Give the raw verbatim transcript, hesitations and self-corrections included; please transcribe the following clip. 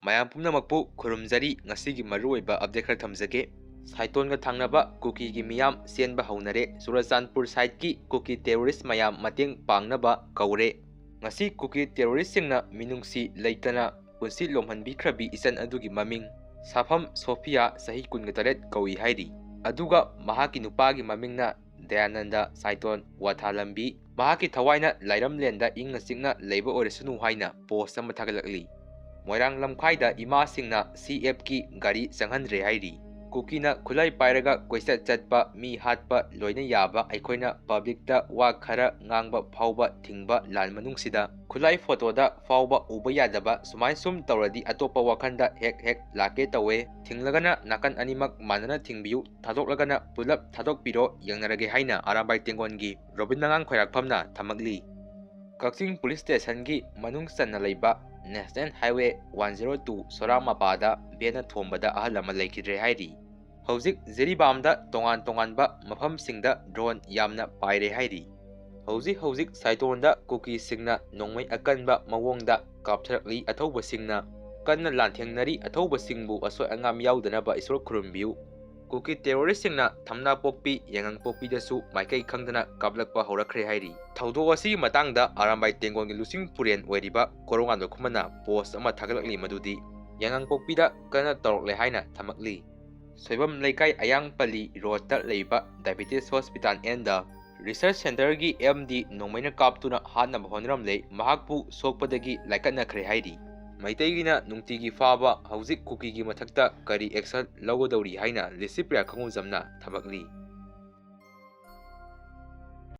ꯃꯌꯥꯝ ꯄꯨꯝꯅꯃꯛꯄꯨ ꯈꯨꯔꯨꯝꯖꯔꯤ꯫ ꯉꯁꯤꯒꯤ ꯃꯔꯨꯑꯣꯏꯕ update ꯈꯔ ꯊꯝꯖꯒꯦ꯫ ꯁꯥꯏꯇꯣꯟꯒ ꯊꯪꯅꯕ ꯀꯨꯀꯤꯒꯤ ꯃꯤꯌꯥꯝ ꯆꯦꯟꯕ ꯍꯧꯅꯔꯦ꯫ ꯆꯨꯔꯆꯥꯟꯄꯨꯔ side ꯀꯤ ꯀꯨꯀꯤ terrorist ꯃꯌꯥꯝ ꯃꯇꯦꯡ ꯄꯥꯡꯅꯕ ꯀꯧꯔꯦ꯫ ꯉꯁꯤ ꯀꯨꯀꯤ terrorist ꯁꯤꯡꯅ ꯃꯤꯅꯨꯡꯁꯤ ꯂꯩꯇꯅ ꯄꯨꯟꯁꯤ ꯂꯣꯝꯍꯟꯕꯤꯈ꯭ꯔꯕꯤ ꯏꯆꯟ ꯑꯗꯨꯒꯤ ꯃꯃꯤꯡ ꯁꯥꯐꯝ ꯁꯣꯐꯤꯌꯥ, ꯆꯍꯤ ꯀꯨꯟꯒ ꯇꯔꯦꯠ ꯀꯧꯏ ꯍꯥꯏꯔꯤ꯫ ꯑꯗꯨꯒ ꯃꯍꯥꯛꯀꯤ ꯅꯨꯄꯥꯒꯤ ꯃꯃꯤꯡꯅ ꯗꯌꯥꯅꯟꯗ ꯁꯥꯏꯇꯣꯟ ꯋꯥꯊꯥꯂꯝꯕꯤ꯫ ꯃꯍꯥꯛꯀꯤ ꯊꯋꯥꯏꯅ ꯂꯥꯏꯔꯝꯂꯦꯟꯗ ꯏꯪꯅ ꯆꯤꯛꯅ ꯂꯩꯕ ꯑꯣꯏꯔꯁꯅꯨ ꯍꯥꯏꯅ post ꯑꯃ ꯊꯥꯒꯠꯂꯛꯂꯤ꯫ ꯃꯣꯏꯔꯥꯡ ꯂꯝꯈꯥꯏꯗ ꯏꯃꯥꯁꯤꯡꯅ CF ꯀꯤ ꯒꯥꯔꯤ ꯆꯪꯍꯟꯗ꯭ꯔꯦ ꯍꯥꯏꯔꯤ꯫ ꯀꯨꯀꯤꯅ ꯈꯨꯠꯂꯥꯏ ꯄꯥꯏꯔꯒ ꯀꯣꯏꯆꯠ ꯆꯠꯄ, ꯃꯤ ꯍꯥꯠꯄ ꯂꯣꯏꯅ ꯌꯥꯕ, ꯑꯩꯈꯣꯏꯅ public ꯇ ꯋꯥ ꯈꯔ ꯉꯥꯡꯕ ꯐꯥꯎꯕ ꯊꯤꯡꯕ ꯂꯥꯟ ꯃꯅꯨꯡꯁꯤꯗ ꯈꯨꯠꯂꯥꯏ photo ꯗ ꯐꯥꯎꯕ ꯎꯕ ꯌꯥꯗꯕ, ꯁꯨꯃꯥꯏ ꯁꯨꯝ ꯇꯧꯔꯗꯤ ꯑꯇꯣꯞꯄ ꯋꯥꯈꯟꯗ ꯍꯦꯛ ꯍꯦꯛ ꯂꯥꯛꯀꯦ ꯇꯧꯋꯦ꯫ ꯊꯤꯡꯂꯒꯅ ꯅꯥꯀꯟ ꯑꯅꯤꯃꯛ ꯃꯥꯟꯅꯅ ꯊꯤꯡꯕꯤꯌꯨ, ꯊꯥꯗꯣꯛꯂꯒꯅ ꯄꯨꯂꯞ ꯊꯥꯗꯣꯛꯄꯤꯔꯣ, ꯌꯦꯡꯅꯔꯒꯦ ꯍꯥꯏꯅ ꯑꯔꯥꯝꯕꯥꯏ ꯇꯦꯡꯒꯣꯟꯒꯤ ꯔꯣꯕꯤꯟ ꯅꯉꯥꯡ ꯈꯣꯏꯔꯥꯛꯐꯝꯅ ꯊꯝꯃꯛꯂꯤ꯫ ꯀꯛꯆꯤꯡ police station ꯒꯤ ꯃꯅꯨꯡ ꯆꯟꯅ ꯂꯩꯕ National Highway one zero two ꯁꯣꯔꯥ ꯃꯄꯥꯗ van ꯅ ꯊꯣꯝꯕꯗ ꯑꯍꯜ ꯑꯃ ꯂꯩꯈꯤꯗ꯭ꯔꯦ ꯍꯥꯏꯔꯤ꯫ ꯍꯧꯖꯤꯛ ꯖꯤꯔꯤꯕꯥꯝꯗ ꯇꯣꯉꯥꯟ ꯇꯣꯉꯥꯟꯕ ꯃꯐꯝꯁꯤꯡꯗ drone ꯌꯥꯝꯅ ꯄꯥꯏꯔꯦ ꯍꯥꯏꯔꯤ꯫ ꯍꯧꯖꯤꯛ ꯍꯧꯖꯤꯛ ꯁꯥꯏꯇꯣꯟꯗ ꯀꯨꯀꯤꯁꯤꯡꯅ ꯅꯣꯡꯃꯩ ꯑꯀꯟꯕ ꯃꯑꯣꯡꯗ ꯀꯥꯞꯊꯔꯛꯂꯤ꯫ ꯑꯊꯧꯕꯁꯤꯡꯅ ꯀꯟꯅ ꯂꯥꯟꯊꯦꯡꯅꯔꯤ꯫ ꯑꯊꯧꯕꯁꯤꯡꯕꯨ ꯑꯁꯣꯏ ꯑꯉꯥꯝ ꯌꯥꯎꯗꯅꯕ ꯏꯁꯣꯔ ꯈꯨꯔꯨꯝꯕꯤꯌꯨ꯫ ꯀꯨꯀꯤ terrorist ꯁꯤꯡꯅ ꯊꯝꯅꯥꯄꯣꯛꯄꯤ, ꯌꯥꯏꯉꯪꯄꯣꯛꯄꯤꯗꯁꯨ ꯃꯥꯏꯀꯩ ꯈꯪꯗꯅ ꯀꯥꯞꯂꯛꯄ ꯍꯧꯔꯛꯈ꯭ꯔꯦ ꯍꯥꯏꯔꯤ꯫ ꯊꯧꯗꯣꯛ ꯑꯁꯤꯒꯤ ꯃꯇꯥꯡꯗ ꯑꯔꯥꯝꯕꯥꯏ ꯇꯦꯡꯒꯣꯜꯒꯤ ꯂꯨꯆꯤꯡ ꯄꯨꯔꯦꯟ ꯑꯣꯏꯔꯤꯕ ꯀꯣꯔꯧꯉꯥꯟꯕ ꯈꯨꯃꯟꯅ post ꯑꯃ ꯊꯥꯒꯠꯂꯛꯂꯤ, ꯃꯗꯨꯗꯤ ꯌꯥꯏꯉꯪꯄꯣꯛꯄꯤꯗ ꯀꯟꯅ ꯇꯧꯔꯛꯂꯦ ꯍꯥꯏꯅ ꯊꯝꯃꯛꯂꯤ꯫ ꯁꯣꯏꯕꯝ ꯂꯩꯀꯥꯏ ꯑꯌꯥꯡꯄꯜꯂꯤ road ꯇ ꯂꯩꯕ Diabetes Hospital and the Research Center ꯒꯤ MD ꯅꯣꯡꯃꯩꯅ ꯀꯥꯞꯇꯨꯅ ꯍꯥꯠꯅꯕ ꯍꯣꯠꯅꯔꯝꯂꯦ꯫ ꯃꯍꯥꯛꯄꯨ ꯁꯣꯛꯄꯗꯒꯤ ꯂꯥꯏꯀꯠꯅꯈ꯭ꯔꯦ ꯍꯥꯏꯔꯤ꯫ ꯃꯩꯇꯩꯒꯤꯅ ꯅꯨꯡꯇꯤꯒꯤ ꯐꯥꯕ ꯍꯧꯖꯤꯛ ꯀꯨꯀꯤꯒꯤ ꯃꯊꯛꯇ ꯀꯔꯤ action ꯂꯧꯒꯗꯧꯔꯤ ꯍꯥꯏꯅ ꯂꯤꯁꯤꯄ꯭ꯔꯤꯌꯥ ꯈꯪꯉꯨꯖꯝꯅ ꯊꯝꯃꯛꯂꯤ꯫